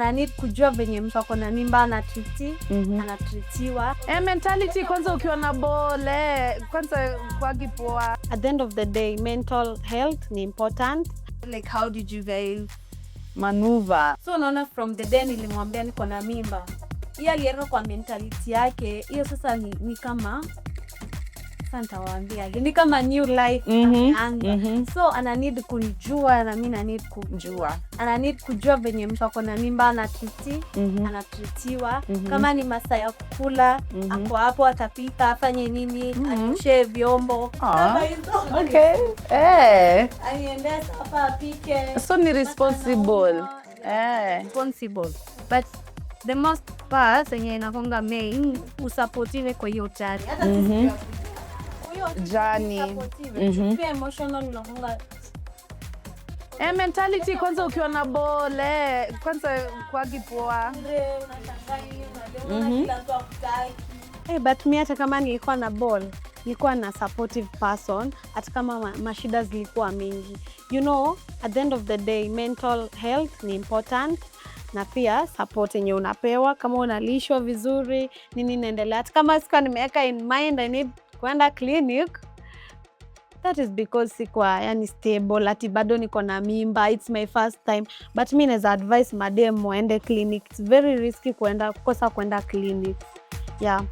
Ana need kujua venye mtu ako na mimba anatreatiwa. Eh, mentality kwanza ukiwa na ball, eh, kwanza kwagi poa. At the end of the day, mental health ni important. Like, how did you guys maneuver? So unaona, from the day nilimwambia niko na mimba, hiyo aliweka kwa mentality yake. Hiyo sasa ni kama, sasa nitawaambia, ni kama new life ameanza. So ana need kunijua na mi na need Jua. Ana need kujua venye mtu ako na mimba anatreatiwa. Kama ni masaa ya kukula, ako hapo, atapika, afanye nini, aoshe vyombo Ah. kama hizo. Okay. Eh. Aniendee hapa apike. So ni responsible. Eh. Responsible, but the most part yenye inakonga main, usupportiwe kwa hiyo journey. Hata sisi Journey. supportiwe. Pia emotional unakonga. Eh, mentality kwanza ukiwa na ball, eh, kwanza kwagi poa. Hey, but mi hata kama nilikuwa na ball, nilikuwa na supportive person, hata kama mashida zilikuwa mingi. At the end of the day, mental health ni important na pia support yenye unapewa, kama unalishwa vizuri, nini inaendelea. Hata kama sikuwa nimeweka in mind I need kwenda clinic, that is because sikuwa yani stable, ati bado niko na mimba, it's my first time. But mi naweza advise madem waende clinic. It's very risky kuenda kukosa kwenda clinic, yeah.